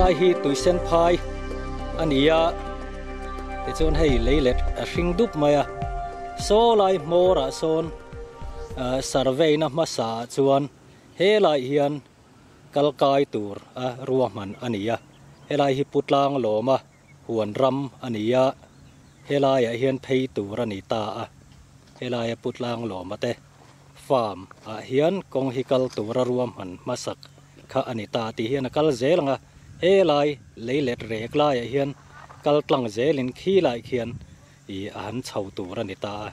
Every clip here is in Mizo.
Helai hi tuisen phai a ni a, tichuan hei leilet a hring dup mai a, saw lai hmawrah sawn survey na hmasa ah chuan helai hian kal kai tur a ruahman a ni a, helai hi Putlang lawma huan ram a ni a, helaiah hian phei tur a ni ta a, helaia Putlang lawma te farm ah hian kawng hi kal tura ruahman hmasak kha a ni ta tih hian a kal zel ang a, helai leilet rek laiah hian kal tlang zelin khi lai khian ih a han chho tur a ni ta a.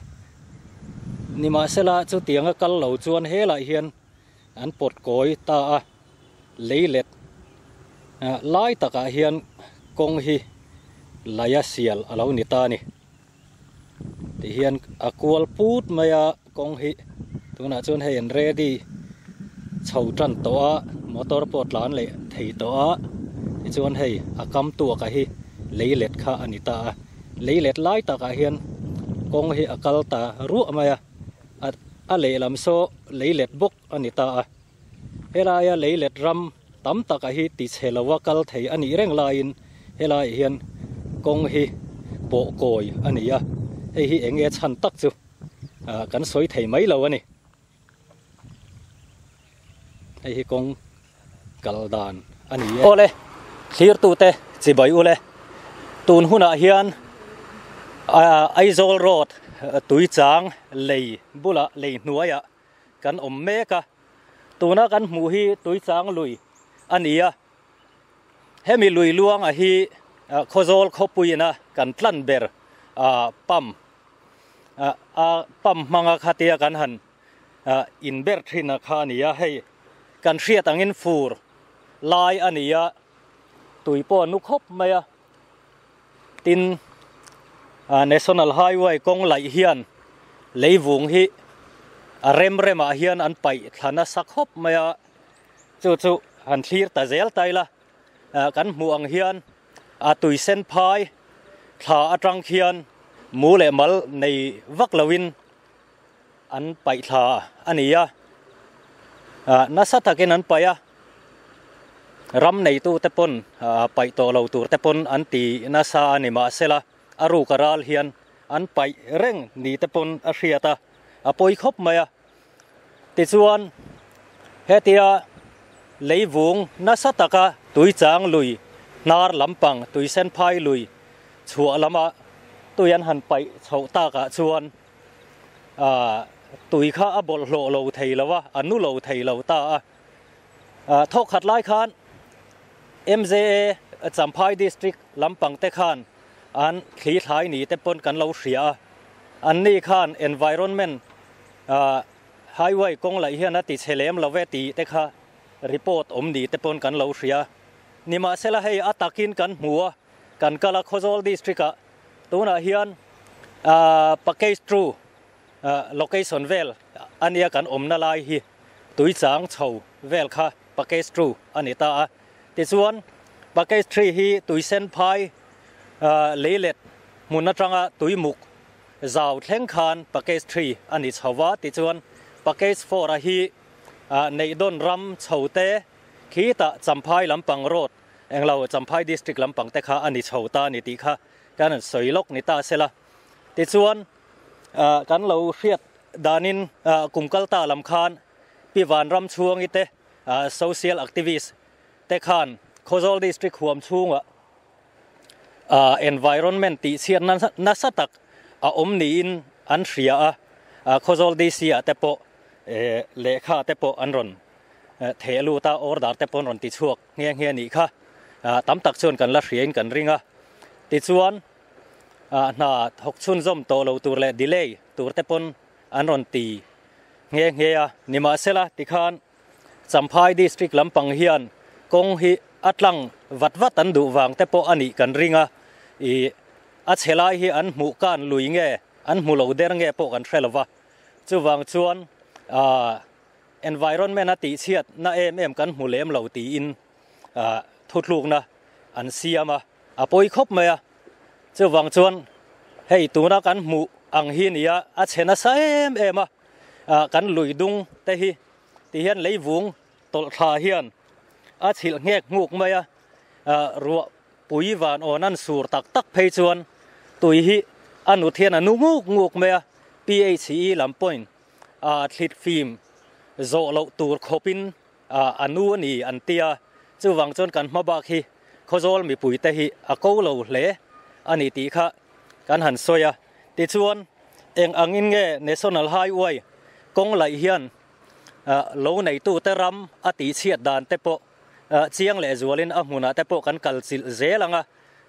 Nimahsela chutianga kal lo chuan helaiah hian an pawt kawi ta a, leilet lai takah hian kawng hi laia sial a lo ni ta a ni. Ti hian a kual put mai a kawng hi tunah chuan hei an ready chho tan tawh a motor pawh tlan leh thei tawh a tichuan hei a kam tuak a hi leilet kha a ni ta a leilet lai takah hian kawng hi a kal ta ruah mai a a lehlam saw leilet bawk a ni ta a helaia leilet ram tam taka hi ti chhe lova kal thei a nih reng laiin helaiah hian kawng hi pawh kawi a ni a, hei hi eng nge chhan tak chu kan sawi thei mai lo a ni. Hei hi kawng kal dan a ni e. Awle, thlirtute chibai ule, tun hunah hian Aizawl Road Tuichang lei bulah lei hnuaiah kan awm mek a, tuna kan hmuh hi Tuichang lui a ni a, hemi lui luanga hi Khawzawl khawpuiina kan tlan ber pump a pump hmanga khatia kan han inber thin a kha a ni a, hei kan hriat angin fur lai a ni a, tui pawh a nu khawp mai a, Tin, National Highway kawng laih hian leivung hi a rem remah hian an paih thla nasa khawp mai a, chu chu han thlir ta zel ta ila, kan hmuh ang hian a tuisen phai thla atang khian mu leh mal nei vak loin an paih thla a ni a, nasa takin an paih a, ram neitu te pawn paih tawh lo tur te pawn an ti nasa a ni mahsela a ruk a ral hian an paih reng ni te pawn a hriat a, a pawi khawp mai a. Tichuan hetia leivung nasa taka tuichang lui hnar lampang tuisenphai lui chhuah lama tui an han paih chhoh takah chuan Tui kha a bawlhhlawh lo thei lo a, a nu lo thei lo ta a. Thawk khat lai khan MJA Champhai District lampang te khan an thli thlai ni te pawn kan lo hria a. Anni khan environment highway kawng laih hian a ti chhe lem lo ve tih te kha report awm ni te pawn kan lo hria. Nimahsela hei a takin kan hmu a, kan kal a Khawzawl District ah Tunah hian package two location vel a nia kan awmna lai hi tuichang chho vel kha package two a ni ta a. Tichuan package three hi tuisen phai leilet hmun atanga tuimuk zau thleng khan package three a ni chho va. Tichuan package four a hi Neihdawn ram chho te khitah Champhai lampang road Englo Champhai District lampang te kha a ni chho ta a ni tih kha kan han sawi lawk ni ta sela. Tichuan kan lo hriat danin kum kal ta lam khan Pi Vanram Chhuangi te social activist te khan Khawzawl District huam chhungah environment tih chhiat nasa tak a awm niin an hria a, Khawzawl DC ah te pawh lehkha te pawh an rawn theh lut a, order te pawh an rawn ti chhuak nghe nghe nih kha tam tak chuan kan la hriain kan ring a. Tichuan hna thawk chhunzawm tawh lo tur leh delay tur te pawn an rawn ti nghe nghe a. Nimahsela tikhan Champhai district lampang hian kawng hi a tlang vat vat an duh vang te pawh a nih kan ring a. Ih a chhe lai hi an hmuh kan lui nge an hmu lo der nge pawh kan hre lo va. Chuvang chuan Environment a tihchhiat na em em kan hmu lem lo tiin thutlukna an siam a, a pawi khawp mai a. Chuvang chuan hei tuna kan hmuh ang hi nia a chhe nasa em em a, kan lui dung te hi ti hian leivung tawlh thla hian a chhilh nghek nghuk mai a. Ruah pui van awn an sur tak tak phei chuan tui hi a nut hian a nu nguk nguk mai a, PHE lam pawhin thlit fim zawh loh tur khawpin a nu a ni an ti a, chuvang chuan kan hma bak hi Khawzawl mipuite hi a ko lo hle a ni tih kha kan han sawi a. Tichuan eng angin nge National Highway kawng laih hian lo neitute ram a tihchhiat dan te pawh Chiang leh zualin a hmunah te pawh kan kal chilh zel ang a,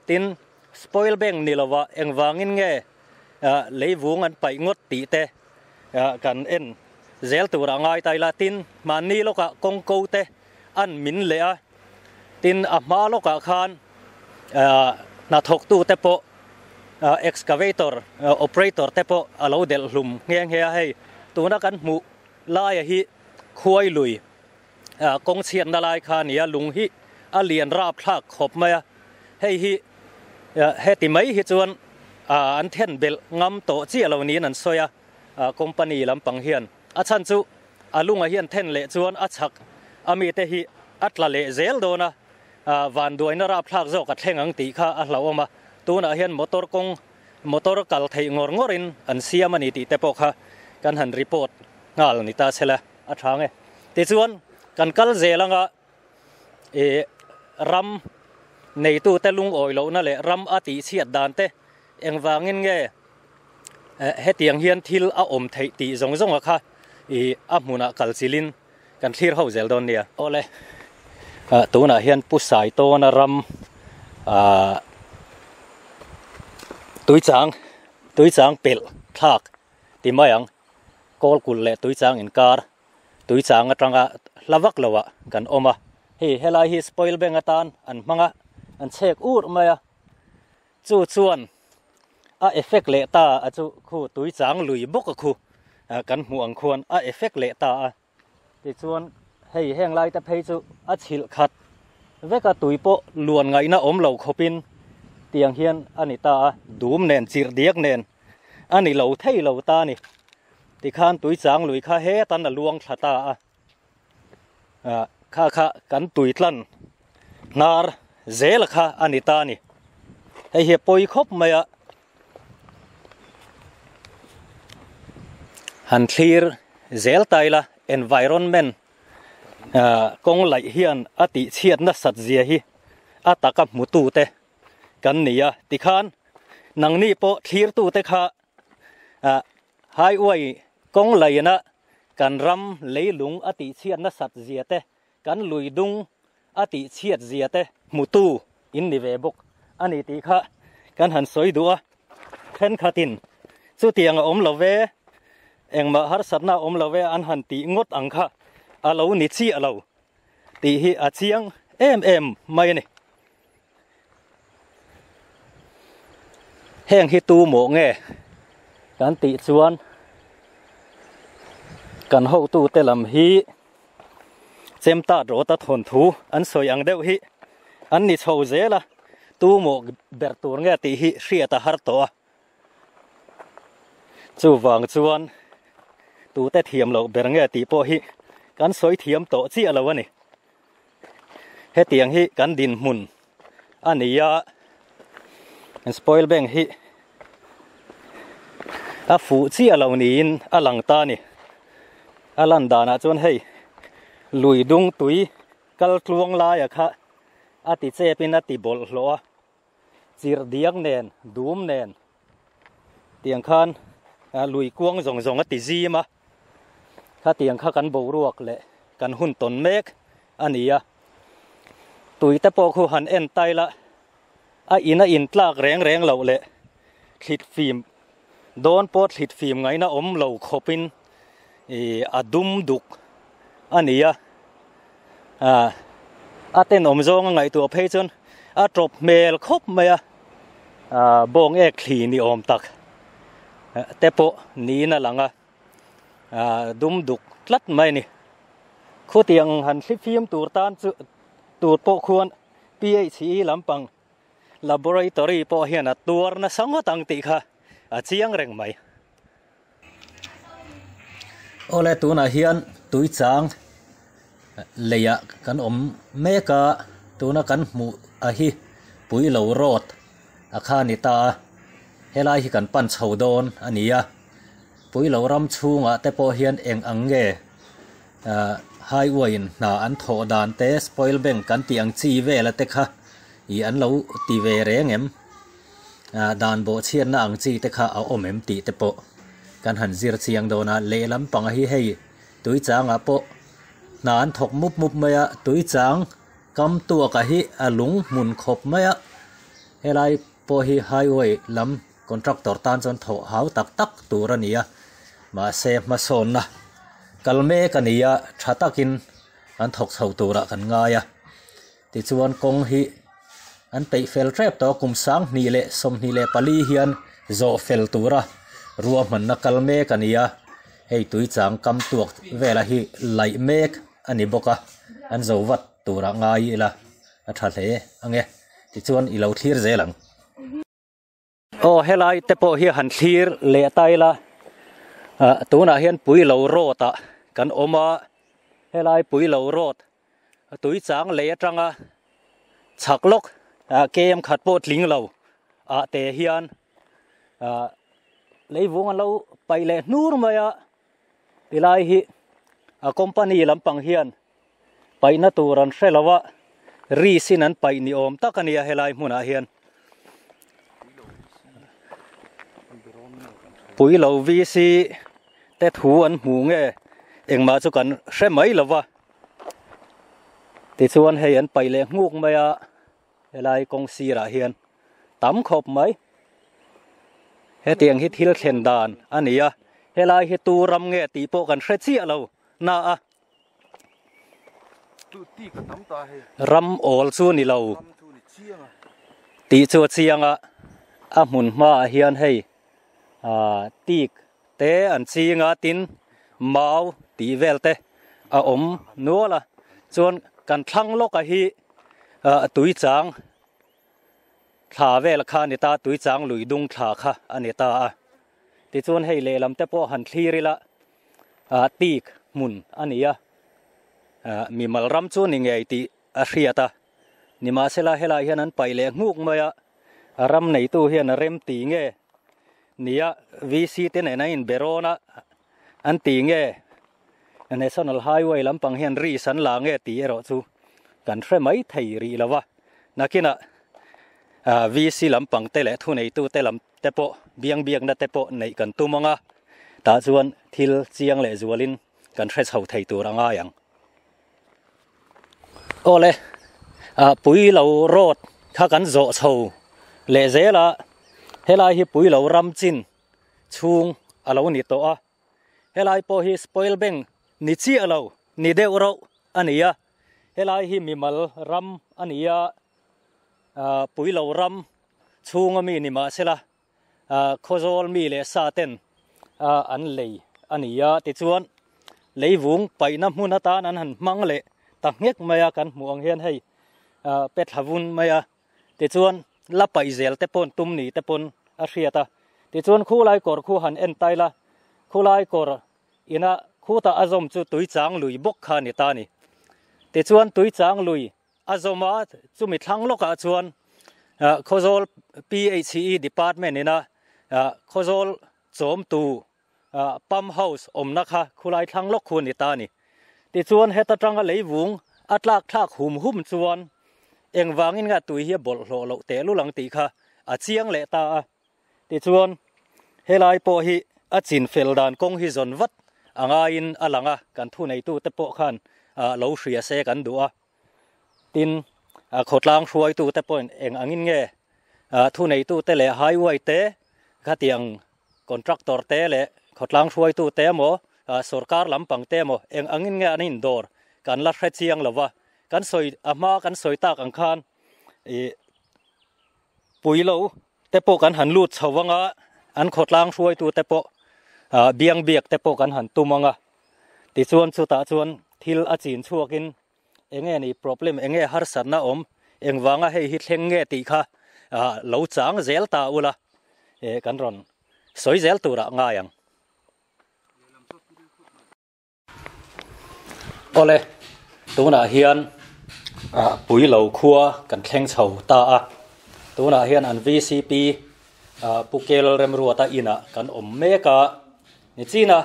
tin, spoil bank ni lova engvangin nge leivung an paih ngawt tih te kan en zel turah ngai ta ila, tin, hmanni lawkah kawngko te an min leh a, tin, a hma lawkah khan hnathawktu te pawh excavator operator te pawh a lo delh hlum nghe nghe a, hei tuna kan hmuh laia hi khuai lui. Kawng chhiatna lai kha a ni a, lung hi a lian rap thlak khawp mai a, hei hi heti mai hi chuan an then belh ngam tawh chiah lo niin an sawi a, company lampang hian a chhan chu a lungah hian then leh chuan a chhak a mite hi a tla leh zel dawn a, vanduaina rap thlak zawk a thleng ang tih kha a hlauhawm a, tunah hian motor kawng motor kal theih ngawr ngawrin an siam a ni tih te pawh kha kan han report nghal ni ta sela. A tha nge. Tichuan, kan kal zel anga ih ram neitute lungawi lohna leh ram a tihchhiat dan te engvangin nge hetiang hian thil a awm theih tih zawng zawnga kha ih a hmunah kal chilin kan thlir ho zel dawn nia. Awle, tunah hian Pu Saitawna ram ah tuichang tuichang pelh thlak ti mai ang. Kawl kulh leh tuichang inkar, tuichang atanga hla vak loah kan awm a. Hei helai hi spoil bank atan an hmang a, an chhek ur mai a. Chu chuan a effect leh ta a chu khu tuichang lui bawk a khu kan hmuh ang khuan a effect leh ta a. Tichuan hei heng lai te phei chu a chhilh khat vek a, tui pawh luan ngaihna awm lo khawpin tiang hian a ni ta a, dum nen chirh diak nen a ni lo thei lo ta a ni. Tikhan tui chang lui kha hetan a luang thla ta a, kha kha kan tui tlan hnar zel kha a ni ta a ni. Hei hi a pawi khawp mai a. Han thlir zel ta ila environment kawng laih hian a tih chhiat nasat zia hi a taka hmutu te kan ni a tikhan nangni pawh thlirtu te kha highway kawng laihna kan ram leilung a tih chhiat nasat zia te kan lui dung a tih chhiat zia te hmutu in ni ve bawk a ni tih kha kan han sawi duh a, thenkhatin chutiang a awm lo ve, engmah harsatna a awm lo ve an han tih ngawt ang kha a lo ni chiah lo tih hi a chiang em em mai a ni. Heng hi tu mawh nge kan tih chuan kan hotute lam hi Chemtat rawta thawnthu an sawi ang deuh hi an ni chho zel a, tu mawh ber tur nge tih hi hriat a har tawh a. Chuvang chuan tute thiam loh ber nge tih pawh hi kan sawi thiam tawh chiah lo a ni. Hetiang hi kan dinhmun a ni a, spoil bank hi a fuh chiah lo niin a lang ta a ni. A lan danah chuan hei lui dung tui kal tluang laia kha a ti chepin a ti bawlhhlawh a, chirh diak nen dum nen tiang khan lui kuang zawng zawng a ti zim a. Khatiang kha kan boruak leh kan hun tawn mek a ni a, tui te pawh khu han en tai la, a in a in tlak reng reng loh leh thlit fim dawn pawh thlit fim ngaihna awm lo khawpin ih a dum duk a ni a, ah a tenawm zawng a ngaihtuah phei chuan a tawp hmel khawp mai a, ah bawng ek thli ni awm tak te pawh niin a lang a. Dum duk tlat mai a ni. Khutiang han thli fim tur tan chu tur pawh khuan PHE lampang laboratory pawh hian a tuar nasa ngawt ang tih kha a chiang reng mai. Awle tunah hian tuichang leiah kan awm mek a. Tuna kan hmuh a hi Puilo Road a kha a ni ta a, helai hi kan pan chho dawn a ni a. Puilo ram chhungah te pawh hian eng ang nge ah highway in hna an thawh dan te spoil bank kan tih ang chi vela te kha ih an lo ti ve reng em? Ah dan bawhchhiatna ang chi te kha a awm em tih te pawh kan han zir chiang dawn a. Lehlam panga hi hei Tuichangah pawh hna an thawk mup mup mai a, tuichang kam tuaka hi a lung hmun khawp mai a, helai pawh hi highway lam contractor tan chuan thawh hau tak tak tur a ni a, mahse hmasawnna kal mek a ni a, tha takin an thawk chho turah kan ngai a, tichuan kawng hi an peih fel tep tawh a, kum 2024 hian zawh fel tura ruahmanna kal mek a ni a. Hei tui chang kam tuak vela hi laih mek a ni bawk a, an zo vat turah ngai ila a tha hle ange tichuan i lo thlir zel ang. Aw helai te pawh hi han thlir leh ta ila, ah tunah hian Puilo road ah kan awm a, helai Puilo road tui chang lei atanga chhak lawk ah kem khat pawh tling lo ah te hian ah leivung an lo paih leh hnur mai a tilai hi a company lampang hian paihna tur an hre lo a ris in an paih ni awm tak a nia helai hmunah hian Puilo VC te thu an hmu nge engmah chu kan hre mai lo va tichuan hei an paih leh nghuk mai a. Helai kawng sirah hian tam khawp mai. Hetiang hi thil thlen dan a ni a, helai hi tu ram nge tih pawh kan hre chiah lo na a. Ram awl chu ni lo tih chu a chiang a, a hmun hmaah hian hei tik te an ching a tin mau tih vel te a awm nual a chuan kan thlang lawkah hi ah tui chang thla vel kha a ni ta tui chang lui dung thla kha a ni ta a tichuan hei lehlam te pawh han thlir ila ah tik hmun a ni a ah mimal ram chu ni ngei tih a hriat a nimahsela helaiah hian an paih leh nghuk mai a a ram neitu hian a rem ti nge. Nia, VC te nen an inbe rawn a, an ti nge National Highway lampang hian risk an la nge tih erawh chu kan hre mai thei rih lo va. Nakinah VC lampang te leh thuneitu te lam te pawh biang biakna te pawh neih kan tum ang a, tah chuan thil chiang leh zualin kan hre chho thei tur a ngai ang. Awle, Puilo road kha kan zawh chho leh zel a, helai hi Puilo ram chin chhung a lo ni tawh a, helai pawh hi spoil bank ni chiah lo ni deuh rauh a ni a, helai hi mimal ram a ni a, Puilo ram chhunga mi ni mahsela Khawzawl mi leh sa ten an lei a ni a, tichuan leivung paihna hmun atan an han hmang leh ta nghek mai a, kan hmuh ang hian hei pe thla vun mai a, tichuan la paih zel te pawn tum ni te pawn a hriat a, tichuan khulai kawr khu han en taila khulai kawr ina khutah a zawm chu tuichang lui bawk kha a ni ta a ni, tichuan tuichang lui A zawm a, chumi thlang lawkah chuan Khawzawl PHE Department ina Khawzawl chawmtu Pump House awmna kha khulai thlang lawk khu a ni ta a ni. Tichuan heta tanga leivung a tlak thlak hum hum chuan engvangin nge tui hi a bawlhhlawh loh tehlul ang tih kha a chiang leh ta a. Tichuan, helai pawh hi a chin fel dan kawng hi zawn vat a ngaiin a lang a, kan thuneitute pawh khan lo hria se kan duh a. Tin, khawtlang hruaitute pawhin eng angin nge thuneitute leh highway te, khatiang contractor te leh khawtlang hruaitute emaw, sorkar lampang te emaw eng angin nge an indawr kan la hre chiang lo va. Kan sawi, a hma kan sawi tak ang khan ih pui lo te pawh kan han lut chho ang a, an khawtlang hruaitu te pawh biang biak te pawh kan han tum ang a, tichuan chutah chuan thil a chin chhuakin eng nge ni problem eng nge harsatna awm engvanga hei hi thleng nge tih kha lo chang zel ta ula kan rawn sawi zel turah ngai ang. Awle, tunah hian Puilo khua kan thleng chho ta a, tunah hian an vcp Pu Kel Remruata inah kan awm mek a, nichina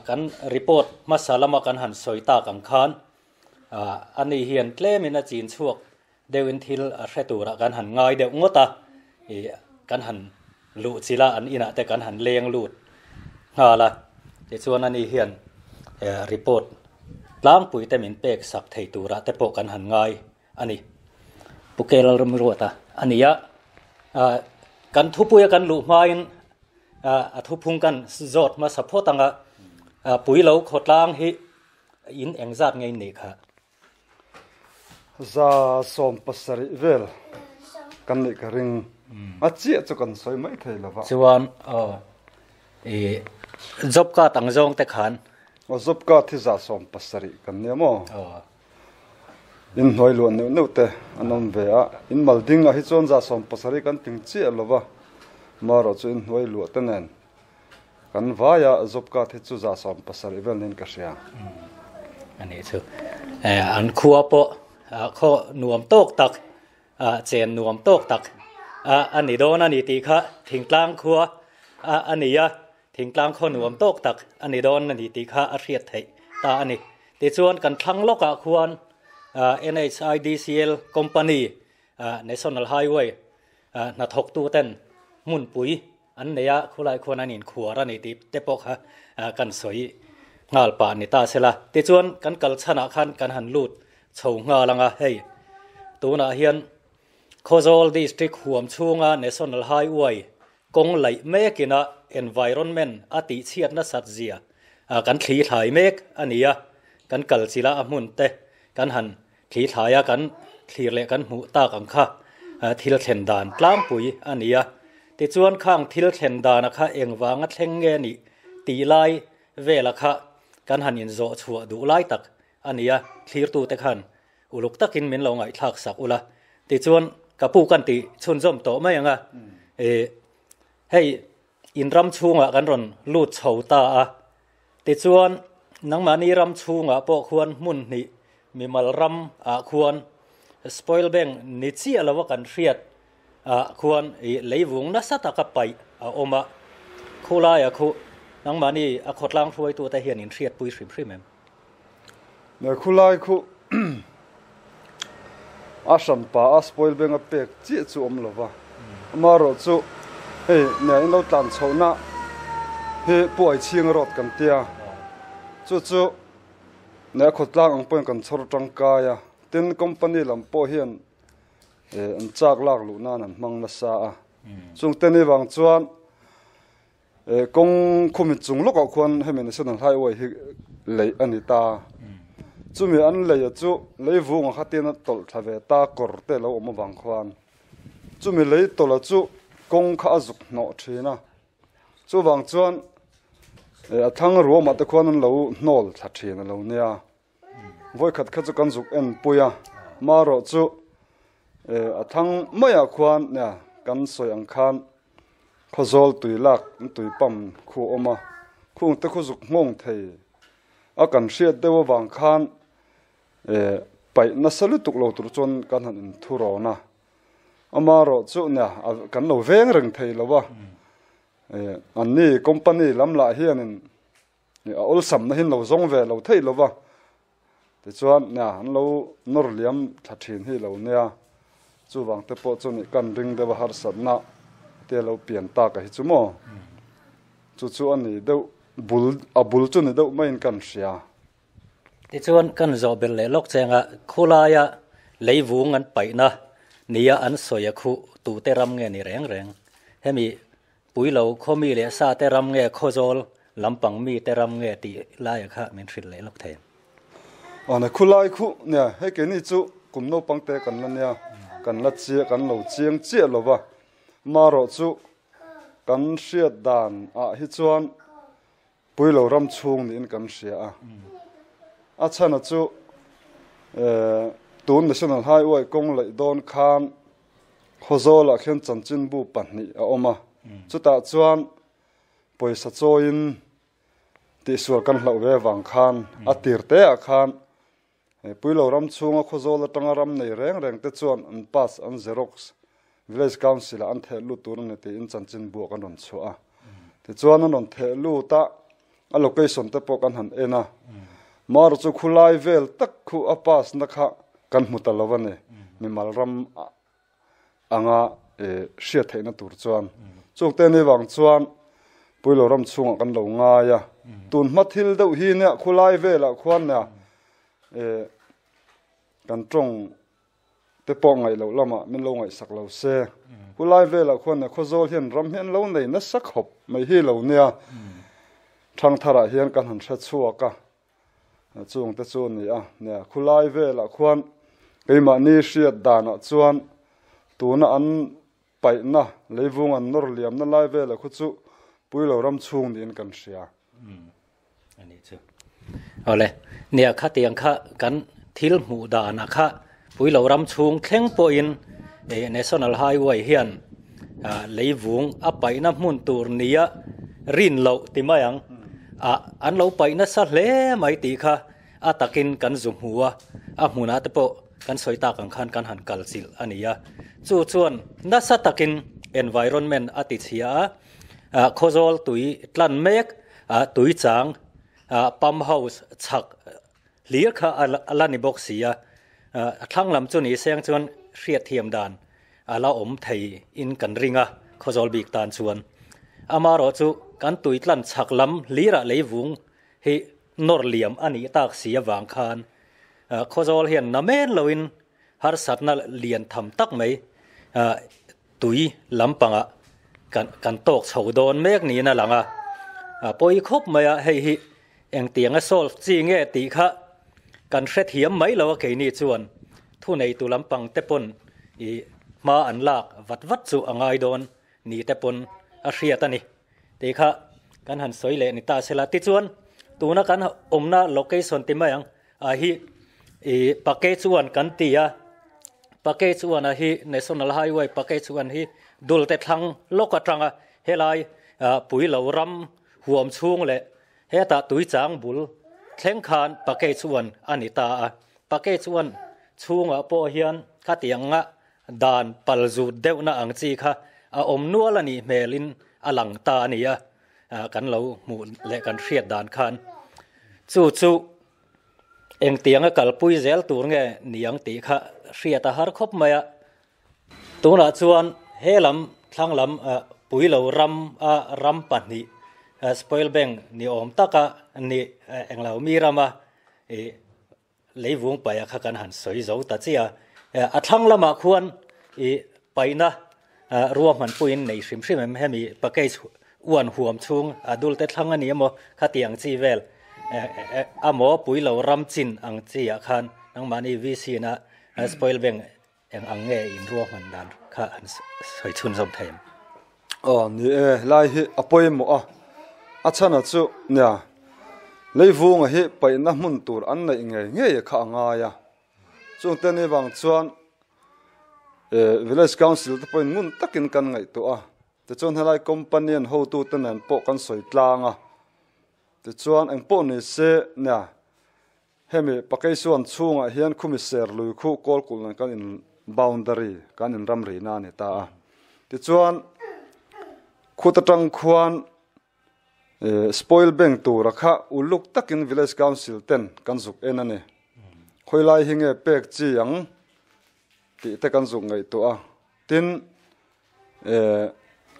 kan report hmasa lama kan han sawi tak ang khan ani hian tlemin a chin chhuak deuhin thil a hre turah kan han ngai deuh ngawt a, ih kan han luh chilh a, an inah te kan han leng lut nghal a, tichuan ani hian report tlangpui te min pek sak thei turah te pawh kan han ngai a ni. Pu Kel Ramruata a ni a, kan thupuia kan luh hmain a thuphung kan zawt hmasa phawt ang a, Puilo khawtlang hi in engzat nge in nih kha? 170 vel kan nih ka ring. A chiah chu kan sawi mai thei lo va. Chuan aw i job card ang zawng te khan. Aw job card hi 170 kan nia maw? Aw. In hnuai luah neuh neuh te an awm ve a. In mal ding ah hi chuan 170 kan tling chiah lo va. Marawh chu in hnuai luah te nen Kan vaia job card hi chu 170 vel niin ka hria. A nih chu. An khua pawh khaw nuam tawk tak, chen nuam tawk tak a ni dawn a ni tih kha thingtlang khua a ni a, thingtlang khaw nuam tawk tak a ni dawn a ni tih kha a hriat theih ta a ni. Tichuan kan thlang lawkah khuan NHIDCL company National Highway hnathawktuten hmunpui An nei a, khulai khuan an inkhuar a ni tih te pawh kha kan sawi nghal pah ni ta sela. Tichuan kan kal chhanah khan kan han lut chho nghal ang a, hei tunah hian Khawzawl District huam chhunga National Highway kawng laih mekina environment a tihchhiat nasat zia kan thli thlai mek a ni a, kan kal chila a hmun te kan han Thli thlaia kan thlir leh kan hmuh tak ang kha thil thlen dan tlangpui a ni a. Tichuan khang thil thlen dana kha engvanga thleng nge nih tih lai vela kha kan han inzawh chhuah duh lai tak a ni a, thlirtute khan uluk takin min lo ngaihthlak sak ula. Tichuan ka pu kan tih chhunzawm tawh mai ang a, hei in ram chhungah kan rawn lut chho ta a, Tichuan, nangmahni ram chhungah pawh khuan hmun hnih mimal ram ah khuan spoil bank ni chiah lova kan hriat ah khuan ih leivung nasa taka paih a awm a, khulaiah khu nangmahni a khawtlang hruaitute hian in hriatpui hrim hrim em? Ne khulai khu a hranpa a spoil bank a pek chiah chu awm lova, amaherawh chu hei ne in lo tlan chhohna hi Puai Chhing road kan tia, chu chu ne a khawtlang ang pawhin kan chhawr tangkai a, tin company lam pawh hian an chak lak luh nan an hmang nasa a, chungte ni vang chuan Kawng khumi chung lawkah khuan hemi National Highway hi leih a ni ta. Chumi an leia chu lei vunga kha tin a tawlh thla ve ta kawr te lo awm avang khuan. Chumi lei tawlha chu kawng kha a zuk hnawh thin a. Chuvang chuan a thlang ruamah te khuan an lo hnawl thla thin a lo nia. Vawikhat kha chu kan zuk en pui a, marawh chu a thlang maiah khuan nia kan sawi ang khan Khawzawl tui lak tui pump khu a awm a, khung te khu zuk nghawng thei a kan hriat deuh avang khan paih nasa lutuk lo tur chuan kan han inthu rawn a, amarawh chu nia kan lo veng reng thei lo a, anni company lam lah hianin A awlsamna hi an lo zawng ve lo thei lo va, tichuan nia an lo nawr liam thla thin hi lo nia, chuvang te pawh chu nih kan ring deuh a harsatna te lo pian tak a hi chu maw, chu chu a ni deuh bul a bul chu ni deuh maiin kan hria. Tichuan kan zawh belh leh lawk cheng a, khulaia leivung an paihna nia an sawi a khuh tute ram nge ni reng reng, hemi Puilo khaw mi leh sa te ram nge Khawzawl lampang mi te ram nge tih laia kha min hrilh leh lawk thei. Aw ne khulai khu nia hei keini chu kum naupang te kan la nia kan la chiah kan lo chiang chiah lo va marawh chu kan hriat dan ah hi chuan Puilo ram chhung niin kan hria a a chhana chu tun National Highway kawng laih dawn khan Khawzawlah khian chanchinbu pahnih a awm a, chutah chuan pawisa chawiin tihsual kan hlauh ve avang khan a tir teah khan Puilo ram chhunga Khawzawl atanga ram nei reng reng te chuan an pass an xerox Village Council ah an theh lut tur a ni tiin chanchin buah kan rawn chhuah a. Tichuan an rawn theh lut a, a location te pawh kan han en a. Mar chu khulai vel tak khu a pass na kha kan hmu ta lo a ni, mimal ram anga hriat theihna tur chuan. Chungte ni vang chuan Puilo ram chhungah kan lo ngai a. Tun hma thil deuh hi nia khulai velah khuan nia kan tawng te pawh ngaih loh lamah min lo ngaihsak lo se. Khulai velah khuan nia Khawzawl hian ram hi an lo nei nasa khawp mai hi lo nia. Thangtharah hian kan han hre chhuak a. Chung te chu a ni a, nia khulai velah khuan keimahni hriat danah chuan tuna an paihna leivung an nawr liamna lai velah khu chu Puilo ram chhung niin kan hria. A nih chu. Awle, nia khatiang kha kan thil hmuh danah kha Puilo ram chhung thleng pawhin National Highway hian leivung a paihna hmun tur nia rin loh ti mai ang a, an lo paih nasa hle mai tih kha a takin kan zu hmu a, a hmunah te pawh kan sawi tak ang khan kan han kal chilh a ni a. Chu chuan nasa takin environment a ti chhia a, Khawzawl tui tlan mek tui chang pump house chhak Hlir kha a la ni bawk si a, a thlang lam chu ni seng chuan hriatthiam dan a la awm thei in kan ring a, Khawzawl bik tan chuan. Amarawh chu kan tuitlan chhak lam hlirah leivung hi nawr liam a nih tak si avang khan Khawzawl hian na men loin harsatna lian tham tak mai tui lampangah kan tawk chho dawn mek niin a lang a, a pawi khawp mai a, hei hi engtianga solve chi nge tih kha kan hrethiam mai lo a keini chuan thuneitu lampang te pawn i hma an lak vat vat chu a ngai dawn ni te pawn a hriat a ni tih kha kan han sawi leh ni ta sela. Tichuan tuna kan awmna location ti mai ang a hi i package one kan ti a package one a hi national highway package one hi dulte thlang lawk atanga helai puilo ram huam chhung leh hetah tuichang bul thleng khan package one a ni ta a package one chhungah pawh hian khatianga dan pal zut deuhna ang chi kha a awm nual a nih hmelin a lang ta a ni a kan lo hmuh leh kan hriat dan khan chu chu Engtianga kalpui zel tur nge niang tih kha hriat a har khawp mai a. Tunah chuan he lam thlang lam Puilo ram a ram pahnih Spoil Bank ni awm taka ni englo mi rama ih leivung paih kha kan han sawi zo ta chiah a. A thlang lamah khuan ih paihna Ruahman puiin nei hrim hrim em hemi package uan huam chhung a dulte thlang a ni emaw khati ang chi vel amaw pui lo ram chin ang chi ah khan nangmahni VC na spoil bank eng ang nge in ruahman dan kha an sawi chhun zawm thei em? Aw ni e, helai hi a pawimawh a, a chhan a chu nia leivunga hi paihna hmun tur an neih ngei ngei kha a ngai a, Chungte ni vang chuan Village Council te pawhin ngun takin kan ngaihtuah a, tichuan helai company an hotute nen pawh kan sawi tlang a, tichuan engpawh ni se nia hemi Pakeisuan chhungah hian khumi ser lui khu Kawlkulh nen kan in boundary kan in ramrina a ni ta a, tichuan khut atang khuan Spoil bank tura kha uluk takin Village Council ten kan zuk en a ni. Khawilai hi nge pek chi ang tih te kan zuk ngaihtuah a. Tin,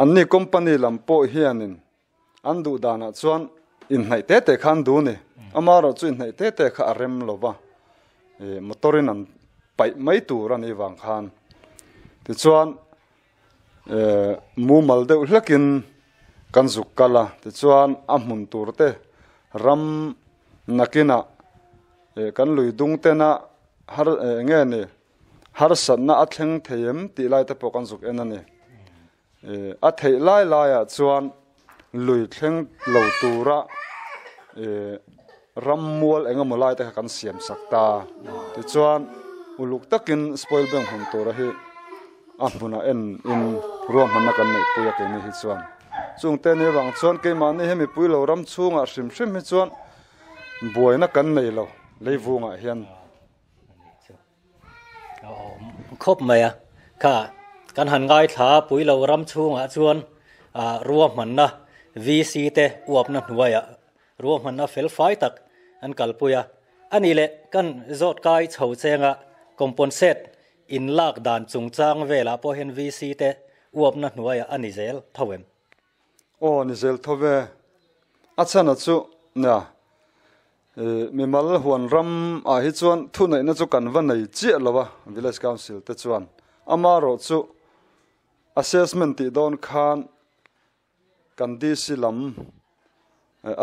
anni company lam pawh hianin an duh danah chuan inhnaih te te kha an duh a ni. Amaherawh chu inhnaih te te kha a rem lo va, motor in an paih mai tur a nih vang khan. Tichuan, Mumal deuh hlekin kan zuk kal a, tichuan a hmun tur te ram nakinah kan lui dung tena har eng nge ni harsatna a thleng thei em tih lai te pawh kan zuk en a ni. A theih lai laiah chuan lui thleng lo tura ram mual eng emaw lai te kha kan siam sak ta. Tichuan uluk takin spoil bank hmun tura hi a hmunah en in ruahmanna kan neih pui a keini hi chuan. Chungte ni avang chuan keimahni hi mipui lo ram chhungah hrim hrim hi chuan buaina kan nei lo leivungah hian. Khawp mai a, kha kan han ngaithla pui lo ram chhungah chuan ruahmanna VC te uapna hnuaiah ruahmanna fel fai tak an kalpui a. A nih leh kan zawt kai chho chenga componsate inlak dan chungchang velah pawh hian VC te uapna hnuaiah a ni zel tho em? Aw ni zel tho ve. A chhan chu nia mimal huan ram ah hi chuan thuneihna chu kan va nei chiah lo a village council te chuan amarawh chu assessment tih dawn khan kan DC lam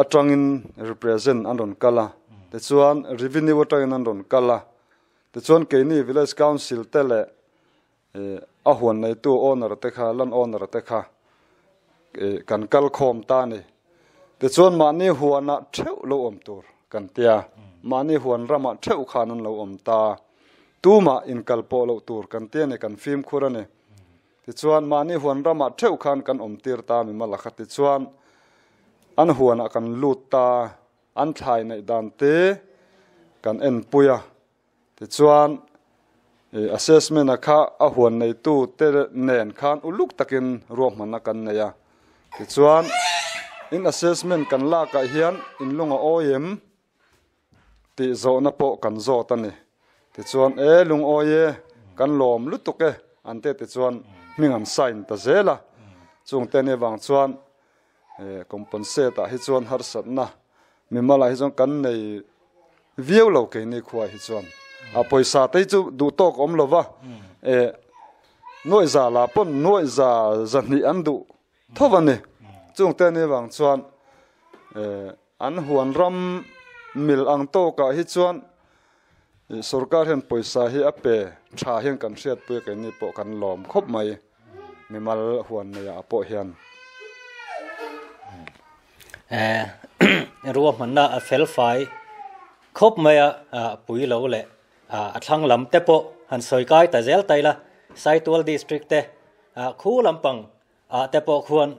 atangin represent an rawn kal a tichuan revenue atangin an rawn kal a tichuan keini village council te leh A huan neitu owner te kha, land owner te kha kan kal khawm ta a ni. Tichuan mahni huanah theuh lo awm tur kan tia, mahni huan ramah theuh khan an lo awm ta. Tumah inkal pawh loh tur kan tia ni, kan fimkhur a ni. Tichuan mahni huan ramah theuh khan kan awm tir ta mi mala kha. Tichuan an huanah kan lut ta, an thlai neih dan te kan enpui a. Tichuan, assessment-a kha a huan neitu te nen khan uluk takin ruahmanna kan nei a. Tichuan, in assessment kan lakah hian in lung a awi em tih zawhna pawh kan zawt a ni. Tichuan, e lungawi e, kan lawm lutuk e an te tichuan hming an sign ta zel a. Chungte ni avang chuan compensate-ah hi chuan harsatna mimalah hi chuan kan nei viau lo keini khuaah hi chuan a pawisa te hi chu duh tawk awm lo va nuaih za lah pawn nuaih za zahnih an duh tho a ni chung te ni vang chuan an huan ram mil ang tawkah hi chuan sorkar hian pawisa hi a pe tha hian kan hriatpui a keini pawh kan lawm khawp mai mimal huan neiah pawh hian. Ruahmanna a fel fai khawp mai a, pui lo leh a thlang lam te pawh han sawi kai ta zel ta ila, Saitual District te khu lampang ah te pawh khuan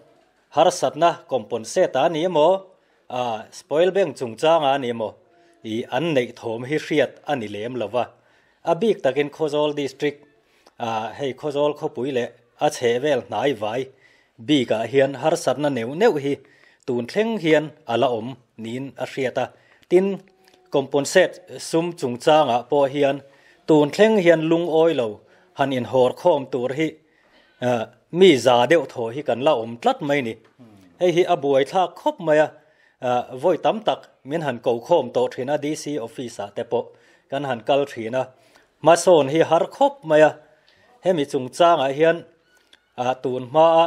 harsatna compensate a ni emaw, spoil bank chungchang a ni emaw ih an neih thawm hi hriat a ni lem lo va. A bik takin Khawzawl District hei Khawzawl khawpui leh a chheh vel hnai vai bikah hian harsatna neuh neuh hi tun thleng hian a la awm niin a hriat a. Tin, compensate sum chungchangah pawh hian tun thleng hian lungawi lo han inhawr khawm tur hi mi za deuh thaw hi kan la awm tlat mai ni. Hei hi a buaithlak khawp mai a, vawi tam tak min han ko khawm tawh thin a DC office ah te pawh kan han kal thin a, hmasawn hi har khawp mai a. Hemi chungchangah hian tun hmaa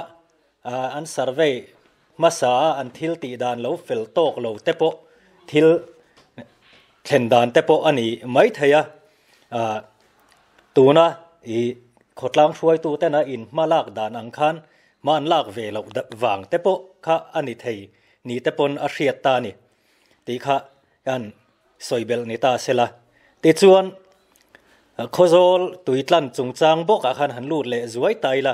an survey hmasa a an thil tih dan lo fel tawk lo te pawh thil thlen dan te pawh a ni mai thei a. Tuna i khawtlang hruaitu tena in hma lak dan ang khan hma an lak ve loh vang te pawh kha a ni thei ni te pawn a hriat ta a ni tih kha kan sawi belh ni ta sela. Tichuan Khawzawl tuitlan chungchang bawkah khan han lut leh zuai ta ila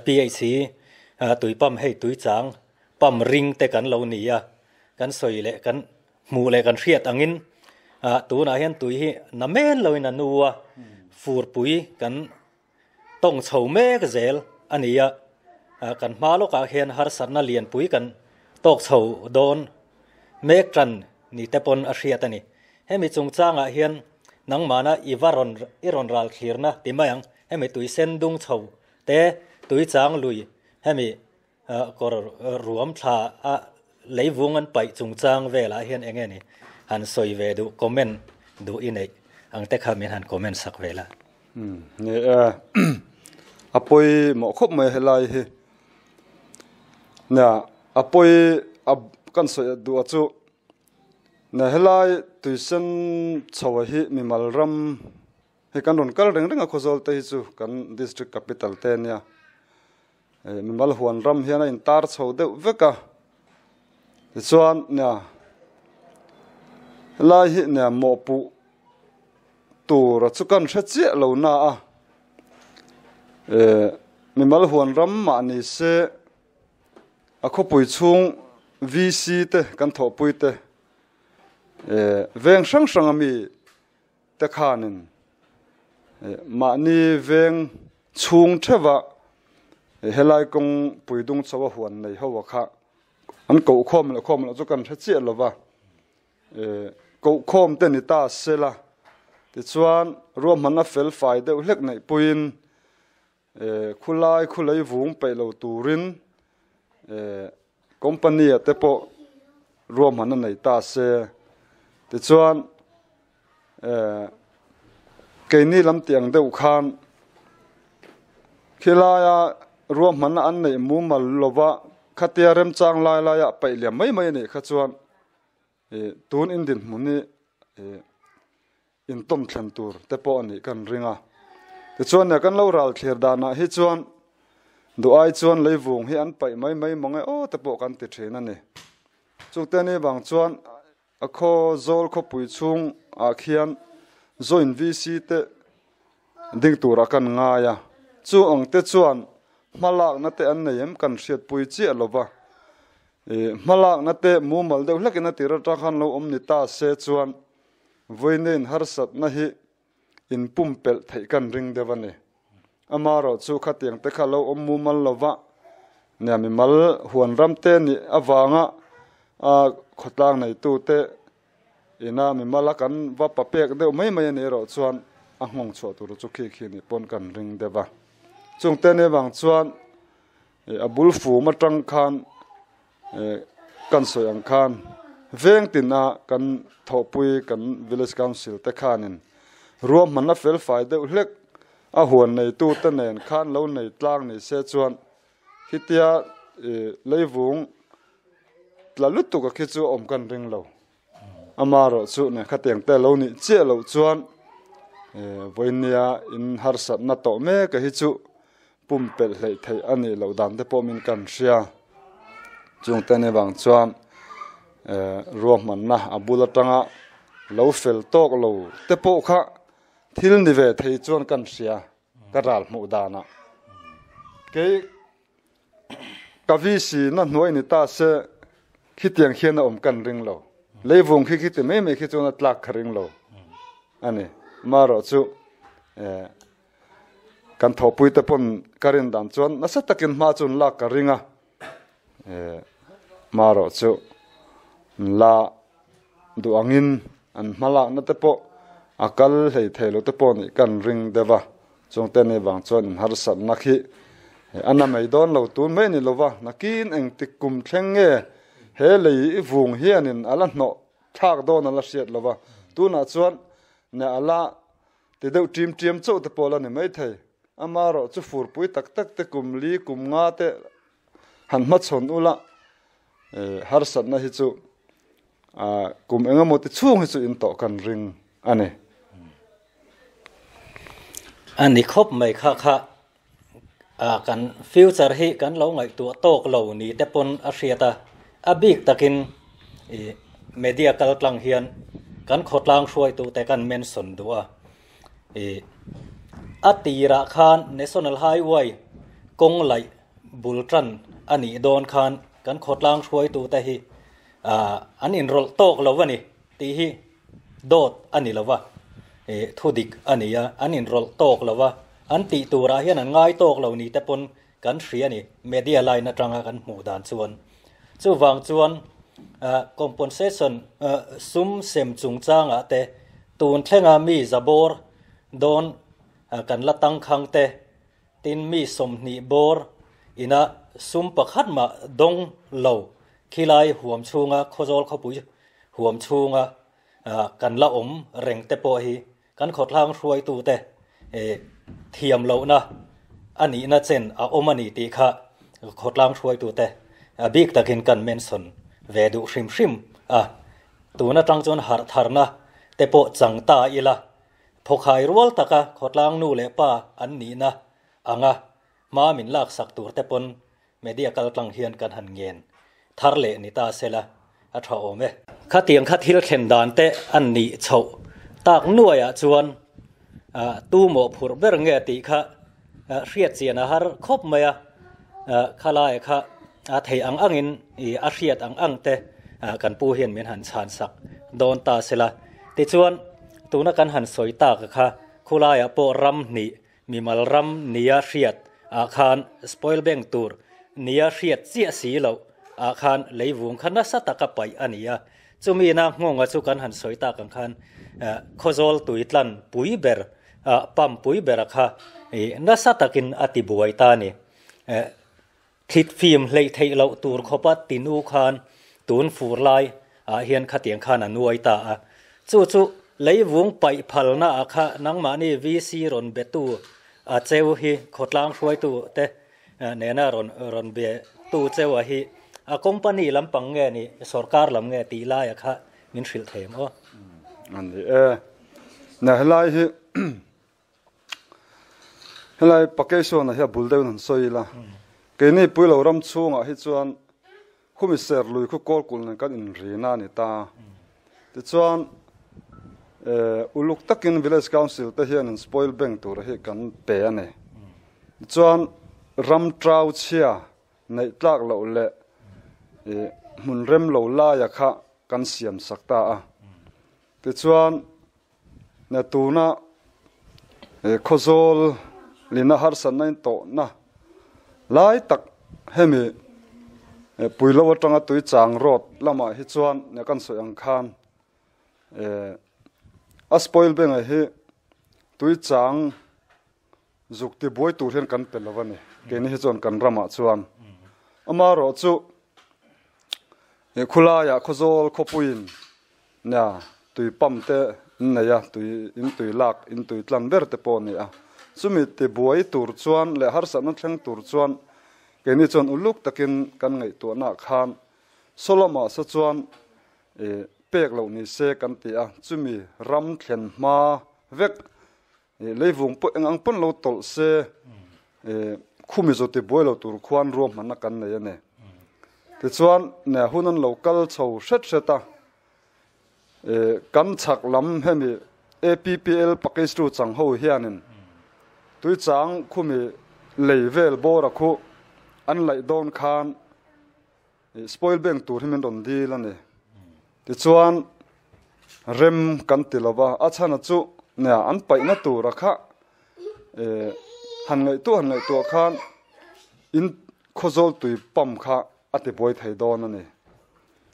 PHC tui pump hei tui chang pump ring te kan lo ni a, kan sawi leh kan Hmuh leh kan hriat angin tunah hian tui hi na men loin a nu a, furpui kan tawng chho mek zel a ni a, kan hma lawkah hian harsatna lianpui kan tawk chho dawn mek tan ni te pawn a hriat a ni. Hemi chungchangah hian nangmahna i va rawn i rawn ral thlirna ti mai ang, hemi tui sen dung chho te, tui chang lui hemi Kawr ruam thla a leivung an paih chungchang velah hian eng nge ni han sawi ve duh comment duh i neih ang te kha min han comment sak ve la. Ni e, a pawimawh khawp mai helai hi. Nia, a pawi a kan sawi duh a chu nia helai tuisen chho a hi mimal ram Hei kan rawn kal reng reng a Khawzawl te hi chu kan district capital te ania. Mimal huan ram hian a intar chho deuh vek a. Tichuan nia helai hi nia mawhpuh tur a chu kan hre chiah lo na a. Mimal huan ram mah ni se a khawpui chhung VC te kan thawhpui te veng hrang hrang ami te khanin Mahni veng chhung theuha helai kawng pui dung chho a huan nei ho a kha an koh khawm leh khawm loh chu kan hre chiah lo va, koh khawm te ni ta se la, tichuan ruahmanna fel fai deuh hlek neih puiin Khulai khulei vung peih lo turin company ah te pawh ruahman a nei ta se. Tichuan keini lam tih ang deuh khan khilaia ruahman an neih mumal lova khatia remchang lai laia peih liam mai mai a nih kha chuan tun in dinhmun hi intawm thlen tur te pawh a nih kan ring a. Tichuan nia kan lo ral thlir danah hi chuan duh ai chuan leivung hi an paih mai mai mawng e aw te pawh kan ti thin a ni. Chungte ni vang chuan a khaw zawl khawpui chhung ah khian joint VC te ding turah kan ngai a. Chu ang te chuan hmalakna te an nei em kan hriatpui chiah lo va. Hmalakna te mumal deuh hlekin a tir atang khan lo awm ni ta se chuan Vawiin harsatna hi inpumpelh theih kan ring deuh a ni. Amaherawhchu khatiang te kha lo awm mumal lova, nia mimal huan ram te nih avanga a khawtlang neitute ina mimala kan va pa pek deuh mai mai a nih erawh chuan a nghawng chhuah tur chu khi khi nih pawn kan ring deuh a. Chungte nih avang chuan a bul fum atang khan Kan sawi ang khan veng tina kan thawhpui kan Village Council te khanin ruahmanna felfai deuh hlek a huan neitute nen khan lo nei tlang ni se chuan khitia leivung tla lutuk a khi chu awm kan ring lo. Amaherawhchu nen khatiang te lo nih chiah loh chuan vawinia in harsatna tawh mek a hi chu pumpelh hleih theih a nih loh dan te pawh min kan hria. Chungte ni vang chuan ruahmanna a bul atanga lo fel tawk lo te pawh kha thil ni ve thei chuan kan hria ka ral hmuh danah. Kei Ka VC na hnuai ni ta se khitiang khian a awm kan ring lo. Leivung khi khiti mai mai khi chuan a tlak ka ring lo a ni. Amaherawh chu kan thawhpui te pawn ka rin dan chuan nasa takin hma chu an lak ka ring a. Amaherawh chu an la duh angin an hma lakna te pawh a kal hlei thei lo te pawh nih kan ring deuh a. Chungte ni vang chuan inharsatna khi a na mai dawn lo tun mai ni lova, nakin engtik kum thleng nge he lei i vung hianin a la hnawh thlak dawn a la hriat lova, tunah chuan ne a la ti deuh ṭim ṭiam chauh te pawh la ni maithei. Amaherawh chu furpui tak tak te kum li kum nga te han hmachhawn ula harsatna hi chu Kum engemaw ti chhung hi chu in tawh kan ring a ni. A ni khawp mai kha kha kan future hi kan lo ngaihtuah tawk lo ni te pawn a hriat a, a bik takin i media kal tlang hian kan khawtlang hruaitu te kan mention duh a, i a tirah khan National Highway kawng laih bul tan a nih dawn khan kan khawtlang hruaitu te hi An inrawlh tawk lo a ni tih hi dawt a ni lo va, thu dik a ni a, an inrawlh tawk lo va, an tih turah hian an ngai tawk lo ni te pawn kan hria a ni, media line atanga kan hmuh dan chuan. Chuvang chuan compensation sum sem chungchangah te tun thlenga mi zabawr dawn kan la tangkhang te, Tin, mi 20 bawr ina sum pakhat mah dawng lo khilai huam chhunga Khawzawl khawpui huam chhunga kan la awm reng te pawh hi kan khawthlang hruaitute thiam lohna a nihna chen a awm a ni tih kha khawtlang hruaitute bik takin kan mention ve duh hrim hrim a. Tun atang chuan harh tharna te pawh chang ta ila Thawkhai rual taka khawtlang nu leh pa an nihna anga hma min laksak tur te pawn media kaltlang hian kan han ngen thar leh ni ta sela a tha awm e. Khatiang kha thil thlen dan te an nih chhoh tak nuaiah chuan tu mawh phurh ber nge tih kha hriat chian a har khawp mai a, khalai kha a thei ang angin a hriat ang ang te kan pu hian min han chhan sak dawn ta sela. Tichuan tuna kan han sawi tak kha Khulaiah pawh ram hnih, mimal ram nia hriat ah khan spoil bank tur nia hriat chiah si loh ah khan leivung kha nasa taka paih a ni a. Chumi ina nghawnga chu kan han sawi tak ang khan Khawzawl tui tlan pui ber pump pui bera kha nasa takin a ti buai ta a ni. Thlit fim hleih theih loh tur khawpa tinu khan tun fur lai ah hian khatiang khan a nuai ta a. Chu chu leivung paih phalna ah kha nangmahni VC rawn betu a cheu hi khawtlang hruaitu te nena rawn rawn be tu cheu a hi a company lampang nge ni sorkar lam nge tih lai ah kha min hrilh thei em aw. A ni e. Na helai hi Helai Pakeshona hi a bul deuhin han sawi ila, keini Puilo ram chhungah hi chuan khumi ser lui khu kawl kulh nen kan inrina a ni ta. Tichuan uluk takin Village Council te hianin spoil bank tur hi kan pe a ni. Tichuan ram trau chhia neih tlak loh leh hmun rem lo laia kha kan siam sak ta a. Tichuan Na tuna Khawzawl lina harsatna in tawhna lai tak hemi Puilo atanga tui chang road lamah hi chuan nia kan sawi ang khan a spoil bengah hi tui chang zuk ti buai tur hian kan pe lo a ni keini hi chuan kan ramah chuan amaherawh chu khulaiah Khawzawl khawpuiin Nia, tui pump te an nei a, tui in tui lak, in tui tlan ber te pawh a ni a. Chumi tibuai tur chuan leh harsatna thleng tur chuan keini chuan uluk takin kan ngaihtuahnaah khan Solomon sa chuan ih pek loh ni se kan ti a, chumi ram thlen hma vek ih leivung pawh eng ang pawn lo tawlh se ih khumi zawh tibuai lo tur khuan ruahmanna kan nei a ni. Tichuan nia hun an lo kal chho hret hret a, kan chhak lam hemi APPL package chang ho hianin tuichang khumi lei vel bawra khu an laih dawn khan spoil bank tur hi min rawn dil a ni. Tichuan rem kan ti lova, a chhana chu nia an paihna tura kha han ngaihtuah han ngaihtuah khan in Khawzawl tui pump kha a ti buai thei dawn a ni.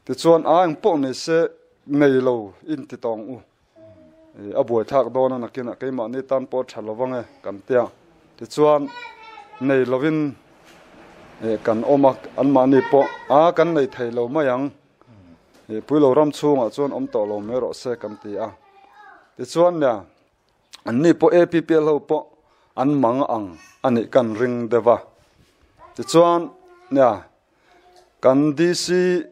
Tichuan a eng pawh ni se nei lo in ti tawng u. A buai thlak dawn a nakinah keimahni tan pawh a tha lo vang e kan tia. Tichuan nei lovin kan awm a, anmahni pawh a kan nei thei lo mai ang. Puilo ram chhungah chuan awm tawh lo mai rawh se kan ti a. Tichuan nia Anni pawh APPL ho pawh an mang ang a nih kan ring deuh a. Tichuan nia kan DC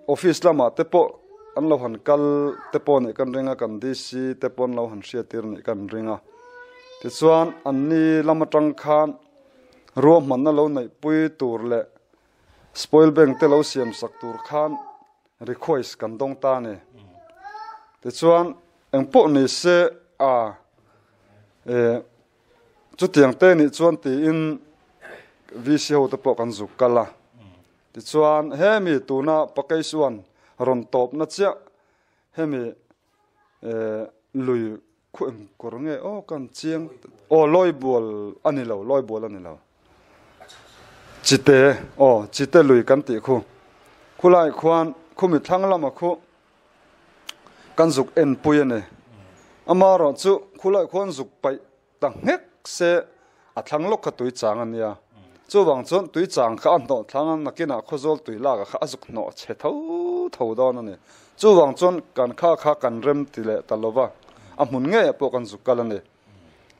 office lamah te pawh an lo han kal te pawh nih kan ring a, kan DC te pawh an lo han hriattir nih kan ring a. Tichuan anni lam atang khan ruahmanna lo neihpui tur leh spoil bank te lo siam sak tur khan request kan dawng ta a ni. Tichuan Engpawh ni se a e chutiang te nih chuan tiin VC ho te pawh kan zuk kal a. Tichuan hemi tuna Pakeisuan rawn tawpna chiah hemi e lui khu eng kawr nge aw kan chiang aw Lawibual a ni lo Lawibual a ni lo. Chite aw Chite lui kan tih khu khulai khuan khumi thlang lama khu Kan zuk en pui a ni. Amaherawh chu khulai khuan zuk paih ta nghek se a thlang lawk kha tui chang a nia. Chuvang chuan tui chang kha a hnawh thlang a, nakinah khawzawl tui lak kha a zuk hnawh chhe tho tho dawn a ni. Chuvang chuan kan kha kha kan rem ti leh ta lo va, a hmun ngeiah pawh kan zuk kal a ni.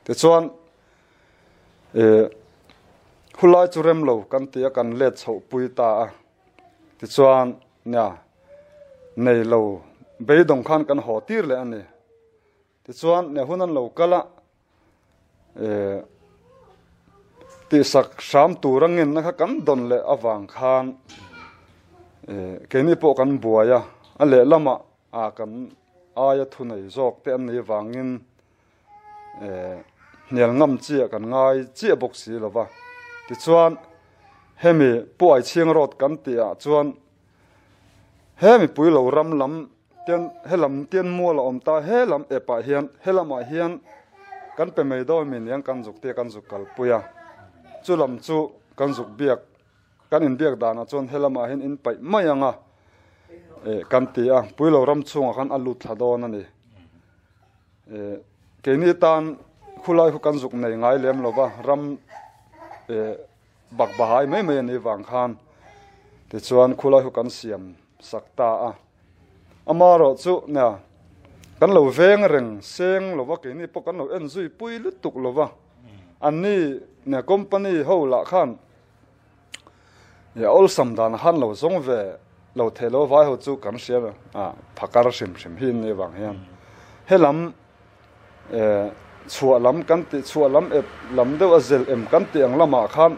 Tichuan eh khulai chu rem lo kan ti a, kan let chhoh pui ta a. Tichuan nia nei lo beidawng khan kan haw tir leh a ni. Tichuan nia hun an lo kal a, eh tihsak hram tur a ngenna kha kan dawn leh avang khan eh keini pawh kan buai a, a lehlamah ah kan aia thu nei zawk te an nih avangin hnial ngam chiah kan ngai chiah bawk si lo va. Tichuan hemi Puai Chhing Road kan tih ah chuan hemi Puilo ram lam tian helam tian mual a awm ta he lam ep ah hian helamah hian Kan pe mai dawn mi niang kan zuk te kan zuk kalpui a. Chu lam chu kan zuk biak kan inbiak danah chuan helamah hian in paih mai ang a kan ti a. Puilo ram chhungah khan a lut thla dawn a ni. Keini tan khulai khu kan zuk nei ngai lem lova ram bak bahai mai mai a nih vang khan tichuan khulai khu kan siam sak ta a. Amaherawh chu nia kan lo veng reng seng lova keini pawh kan lo en zui pui lutuk lova anni nia company ho lah khan awlsam dan khan lo zawng ve lo thei lo vai ho chu kan hria a phakar hrim hrim hi an nih vang hian helam chhuah lam kan tih chhuah lam ep lam deuh a zel em kan tih ang lamah khan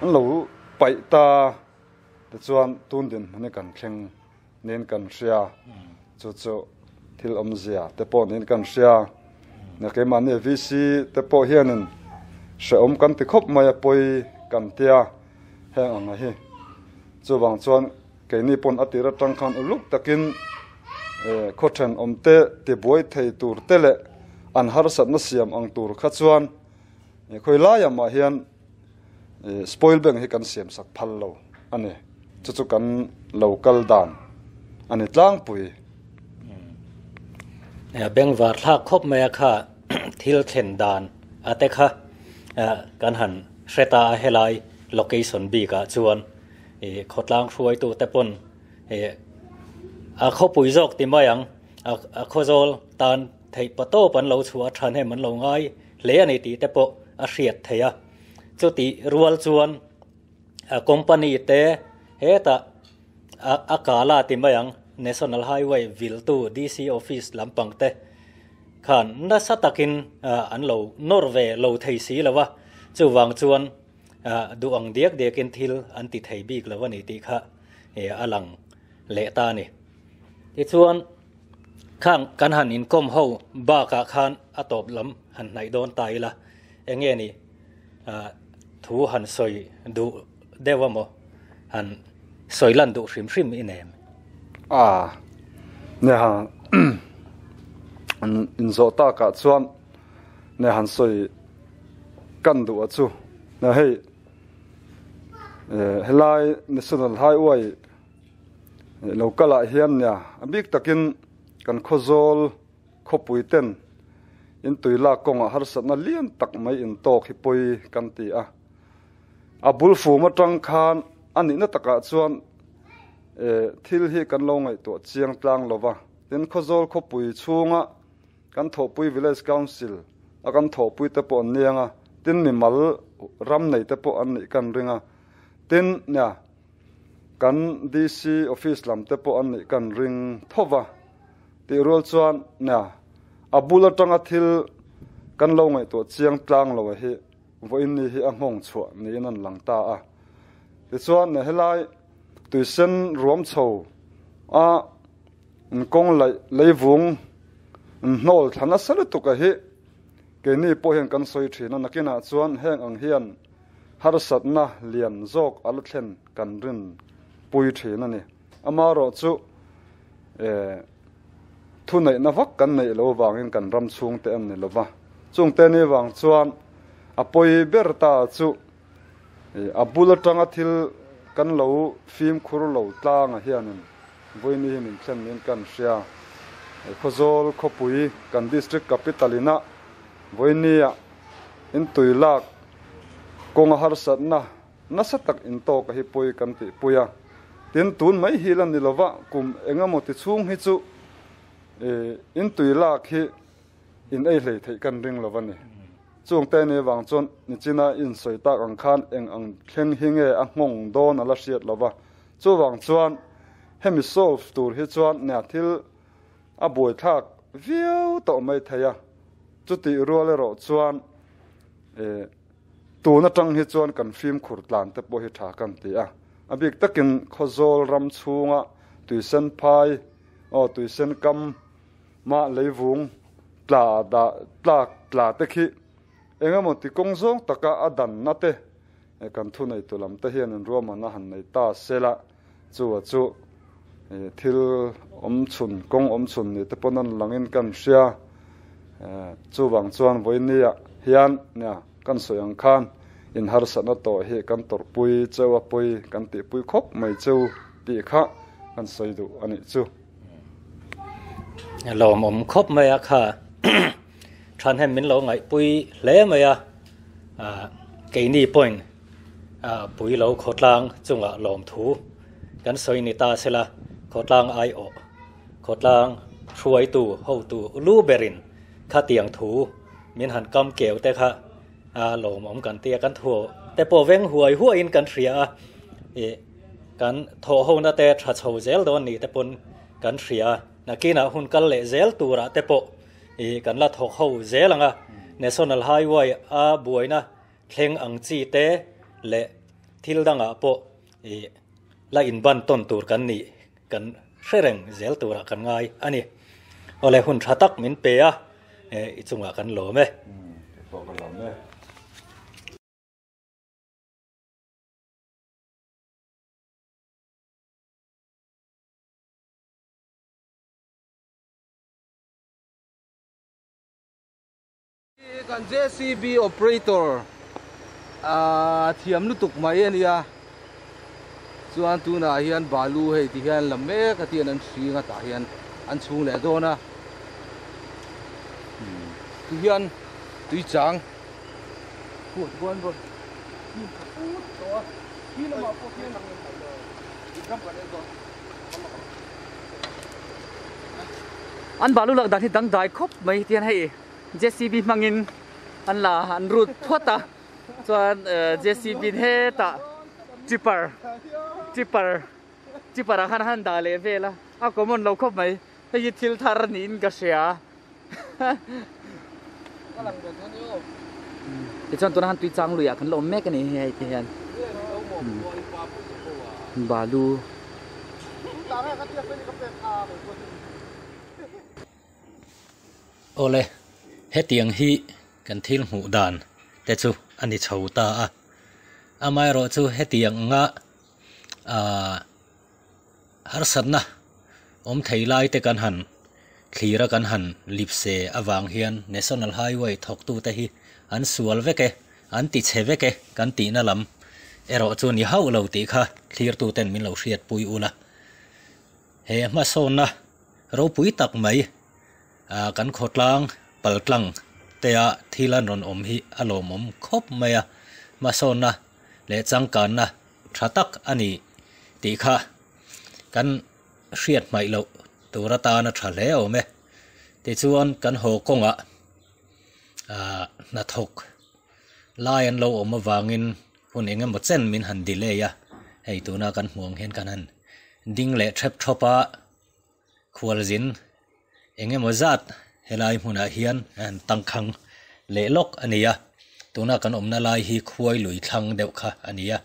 an lo paih ta. Tichuan tun dinhmun hi kan thleng niin kan hria, chu chu thil awmzia te pawh niin kan hria. Na keimahni VC te pawh hianin hrehawm kan ti khawp mai a, pawi kan tia heng ang a hi. Chuvang chuan keini pawn a tir atang khan uluk takin khaw thenawm te tibuai thei tur te leh an harsatna siam ang tur kha chuan khawi laiah mah hian Spoil bank hi kan siam sak phal lo a ni. Chu chu kan lo kal dan a ni tlangpui. Bengvar thlak khawp mai a kha thil thlen dan a te kha kan han hre ta a helai location bik ah chuan khawtlang hruaitu te pawn a khawpui zawk ti mai ang a khawzawl tan theih patawp an lo chhuah a thahnem an lo ngai hle a ni tih te pawh a hriat theih a. Chutih rual chuan a company te hetah a kala ti mai ang National Highway viltu DC office lampang te khan nasa takin an lo nawr ve lo thei si lo a, chuvang chuan duh ang diak diakin thil an ti thei bik lo a ni tih kha a lang leh ta a ni. Tichuan Khang kan han inkawm ho bakah khan a tawp lam han hnaih dawn ta ila, eng nge ni thu han sawi duh deuh a maw? Han sawi lan duh hrim hrim i nem. A, ne han inzawh takah chuan ne han sawi kan duh a chu. Ne hei helai National Highway Lo kalah hian nia a bik takin kan khawzawl khawpui ten in tui lak kawngah harsatna lian tak mai in tawk hi pawi kan ti a. A bul fum atang khan a nihna takah chuan thil hi kan lo ngaihtuah chiang tlang lo va. Tin, khawzawl khawpui chhunga kan thawhpui Village Council a kan thawhpui te pawh an niang a, tin mimal ram nei te pawh an nih kan ring a. Tin, nia Kan DC office lam te pawh an nih kan ring tho va tih rual chuan nia a bul atanga thil kan lo ngaihtuah chiang tlang lo hi vawiin ni hi a nghawng chhuah niin an lang ta a. Tichuan nia helai tuisen ruam chho a inkawng laih leivung inhnawl thla nasa lutuk a hi keini pawh hian kan sawi thin a, nakinah chuan heng ang hian Harsatna lian zawk a la thlen kan rin pui thin a ni. Amaherawh chu thuneihna vak kan neih lo vangin kan ram chhungte an ni lova. Chungte ni vang chuan a pawi ber ta chu a bul atanga thil kan lo fimkhur lo tlanga hianin vawiini hi min thlen niin kan hria. Khawzawl khawpui kan district capital ina vawiini-ah intui lak Kawnga harsatna nasa tak intawk a hi pawi kan tih pui a, tin tun mai hi la ni lova kum eng emaw ti chhung hi chu intui lak hi in ei hlei theih kan ring lo a ni. Chungte ni vang chuan nichina insawi tak ang khan eng ang thleng hi nge a nghawng dawn a la hriat lova, chuvang chuan hemi solve tur hi chuan nia thil a buaithlak viau tawh mai thei a, chutih rual erawh chuan Tun atang hi chuan kan fimkhur tlan te pawh hi tha kan ti a, a bik takin Khawzawl ram chhunga tuisen phai aw tuisen kam mah leivung tla dah tlak tla te khi eng emaw ti kawng zawng taka a danna te kan thuneitu lam te hian in ruahmanna han nei ta sela chu a chu thil awm chhun kawng awm chhun ni te pawn an langin kan hria. Chuvang chuan vawinia hian nia kan sawi ang khan in harsatna tawh hi kan tawrhpui cheu a pawi kan tihpui khawp mai cheu tih kha kan sawi duh a nih chu. Lawmawm khawp mai a kha Thahnem min lo ngaihpui hle mai a, keini pawhin pui lo khawtlang chungah lawmthu kan sawi ni ta sela, khawtlang aiawh, khawtlang hruaitu hotu lu berin khatiang thu min han kam keu te kha lawmawm kan tia, kan thu te pawh veng huai huaiin kan hria a, kan thawhhona te tha chho zel dawn ni te pawn kan hria a, nakinah hun kal leh zel turah te pawh I kan la thawk ho zel ang a, National Highway a buaina thleng ang chi te leh thil dangah pawh i la inban tawn tur kan nih kan hre reng zel turah kan ngai a ni. Awle hun tha tak min pe a, i chungah kan lawm e. Kei pawh ka lawm e. Kan JCB operator a thiam lutuk mai a nia chuan tunah hian balu hei ti hian la mek a tian an hring a tah hian an chhung leh dawn a ti hian tui chang huat huan rawn hnim tha put tawh a khi lamah pawh khian ram kan en dawn. An balu lak dan hi dangdai khawp mai tihian hei JCB hmangin an la an rut phawt a chuan JCB in hetah tipper tipper tipper ah khan a han dah leh vel a a common lo khawp mai hei hi thil thar niin ka hria tichuan tuna han tui chang luiah kan la awm mek a ni hei ti hian balu Awle hetiang hi kan thil hmuh dan te chu a ni chho ta a amaherawh chu hetiang anga ahh harsatna awm thei lai te kan han thlir a kan han lipse avang hian National Highway thawktute hi an sual vek e, an ti chhe vek e kan tihna lam erawh chu ni hauh lo tih kha thlirtuten min lo hriatpui ula. He hmasawnna ropui tak mai kan khawtlang paltlang tea thil an rawn awm hi a lawmawm khawp mai a, hmasawnna leh changkanna tha tak a ni tih kha kan hriat hmaih loh tur atana tha hle awm e. Tichuan kan haw kawngah ah hnathawk lai an lo awm avangin hun eng emaw chen min han delay a, hei tuna kan hmuh ang hian kan han ding leh thep thawp a, khualzin eng emaw zat helai hmunah hian a han tangkhang leh lawk a ni a, tuna kan awmna lai hi khuai lui thlang deuh kha a ni a,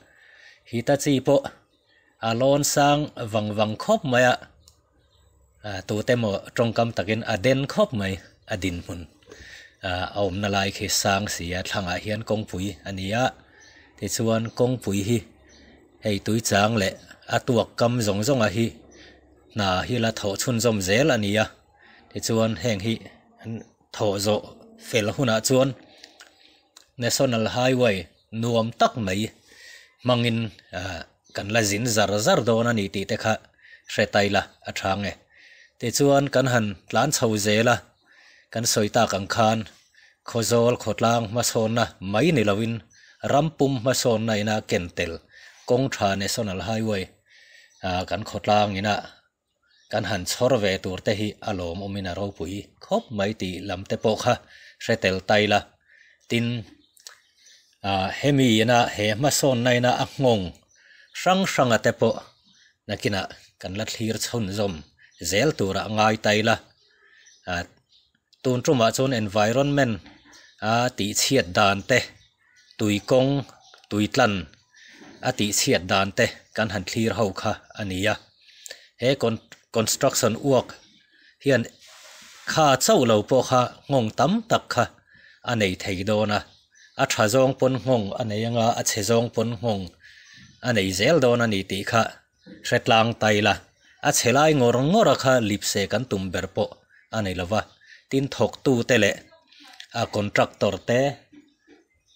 Hitachi pawh a lawn sang vang vang khawp mai a, tute emaw tawngkam takin a den khawp mai a dinhmun a awmna lai khi sang si a thlangah hian kawngpui a ni a, tichuan kawngpui hi hei tui chang leh a tuak kam zawng zawng a hi hna hi la thawh chhunzawm zel a ni a, tichuan heng hi an thawh zawh fel hunah chuan National Highway nuam tak mai hmangin ah kan la zin zar zar dawn a ni tih te kha hre ta ila a tha nge. Tichuan kan han tlan chho zel a, kan sawi tak ang khan Khawzawl khawtlang hmasawnna mai ni loin ram pum hmasawnna ina ken tel kawng tha National Highway ah kan khawtlang ina kan han chhawr ve tur te hi a lawmawmin a ropui khawp mai tih lam te pawh kha hre tel ta ila. Tin, ah hemi ina he hmasawnna ina a nghawng hrang hranga te pawh nakinah kan la thlir chhunzawm zel turah ngai ta ila. Ah tun tumah chuan environment a tihchhiat dan te tui kawng tui tlan a tihchhiat dan te kan han thlir ho kha a ni a he construction work hian kha chauh lo pawh kha nghawng tam tak kha a nei thei dawn a a tha zawng pawn nghawng a nei anga a chhe zawng pawn nghawng a nei zel dawn a ni tih kha hre tlang ta ila a chhe lai ngawr ngawr a kha lipse kan tum ber pawh a nei lova tin thawk tu te leh. A contractor te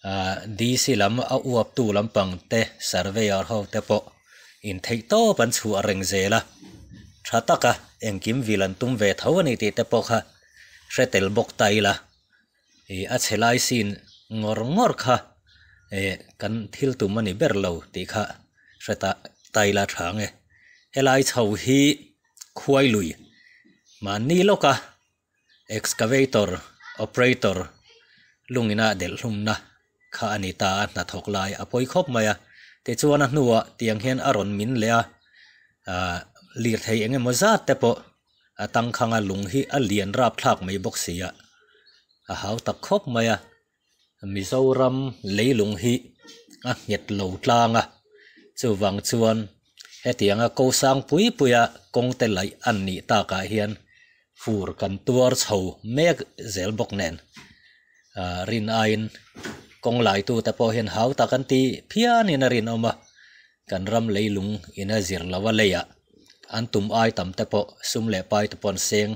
ah D_C lam a uap tu lampang te surveyor ho te pawh intheih tawp an chhuah reng zel a tha taka engkim vil an tum ve tho a ni tih te pawh kha hre tel bawk ta ila ih a chhe lai sin ngawr ngawr kha ih kan thil tum a ni ber lo tih kha hre ta ta ila tha ang e helai chho hi khuai lui mahni lawka. Excavator operator lungina delh hlumna kha a ni ta a, hnathawk lai a pawi khawp mai a. Tichuan a hnuah tiang hian a rawn min leh a, aah lirthei eng emaw zat te pawh a tangkhang a lung hi a lian rapthlak mai bawk si a, a hau tak khawp mai a. Mizoram leilung hi a nghet lo tlang a, chuvang chuan hetianga ko sang pui puia kawng te laih an nih takah hian fur kan tuar chho mek zel bawk nen ah rin aiin kawng laitute pawh hian hau tak an ti phianin a rinawm a, kan ram leilung ina zir lo a leiah an tum ai tam te pawh sum leh pai te pawh an seng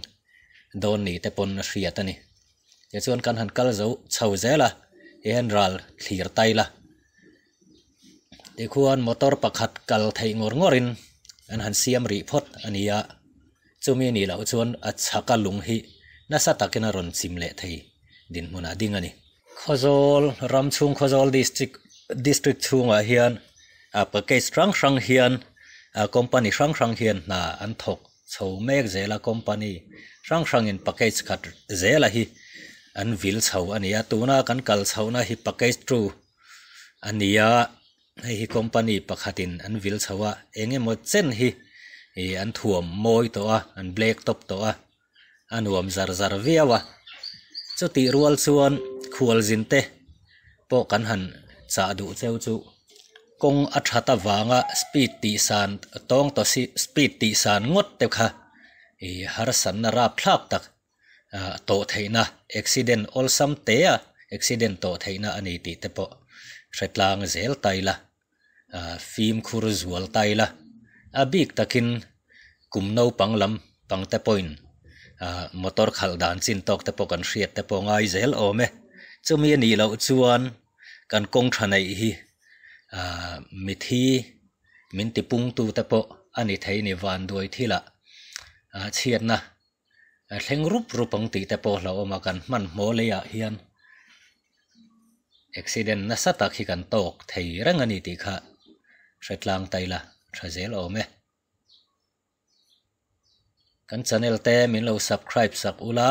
dawn ni te pawn a hriat a ni. Tichuan kan han kal zo chho zel a hian ral thlir tai la tikhuan motor pakhat kal theih ngawr ngawr in an han siam rih phawt a ni a chumi nih loh chuan a chhaka lung hi nasa takin a rawn chim leh thei dinhmun ah ding a ni. Khawzawl ram chhung Khawzawl district district chhungah hian a package hrang hrang hian a company hrang hrang hian hna an thawk chho mek zel a company hrang hrangin package khat zela hi an vil chho a ni a tuna kan kal chhohna hi package two a ni a hei hi company pakhatin an vil chho a eng emaw chen hi ih an thuam mawi tawh a an black top tawh a a nuam zar zar viau a chutih rual chuan khualzin te pawh kan han chah duh cheu chu. Kawng a that avanga speed tih san tawng tawh si speed tih san ngawt te kha ih harsatna rapthlak tak ah tawh theihna accident awlsam te a accident tawh theihna a ni tih te pawh hre tlang zel ta ila ah fimkhur zual ta ila a bik takin kum naupang lam pang te pawhin ah motor khalh dan chin tawk te pawh kan hriat te pawh ngai zel awm e chumi a nih loh chuan. Kan kawng tha neih hi aah mithi min ti pungtu te pawh a ni thei ni vanduai thilah ah chhiatna a thleng rup rup ang tih te pawh hlauhawm a kan hmanhmawh leiah hian accident nasa tak hi kan tawk thei reng a ni tih kha hre tlang ta ila tha zel awm e. Kan channel te min lo subscribe sak ula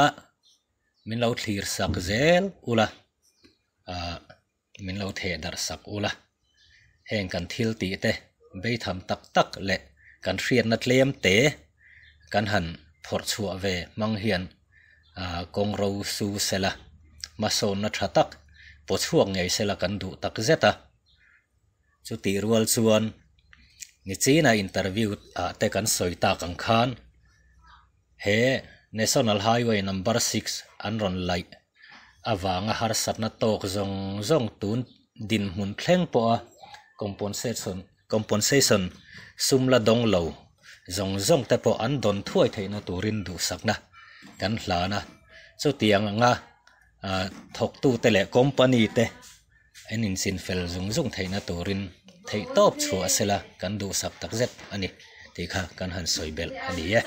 min lo thlir sak zel ula ah min lo theh darh sak ula heng kan thil tih te beitham tak tak leh kan hriatna tlem te kan han phawrh chhuah ve hmang hian ah kawng ro su sela hmasawnna tha tak paw chhuak ngei sela kan duh tak zet a. Chutih rual chuan Nichina interview ah te kan sawi tak ang khan he National Highway number six an rawn laih avanga harsatna tawk zawng zawng tun dinhmun thleng pawha compensation compensation sum la dawng lo zawng zawng te pawh an dawn thuai theihna turin duhsakna kan hlan a. Chutiang anga ah thawktute leh company te. En insin fel zung zung theihna turin theih tawp chhuah sela kan duhsak takzet a ni tih kha kan han sawi belh a ni e.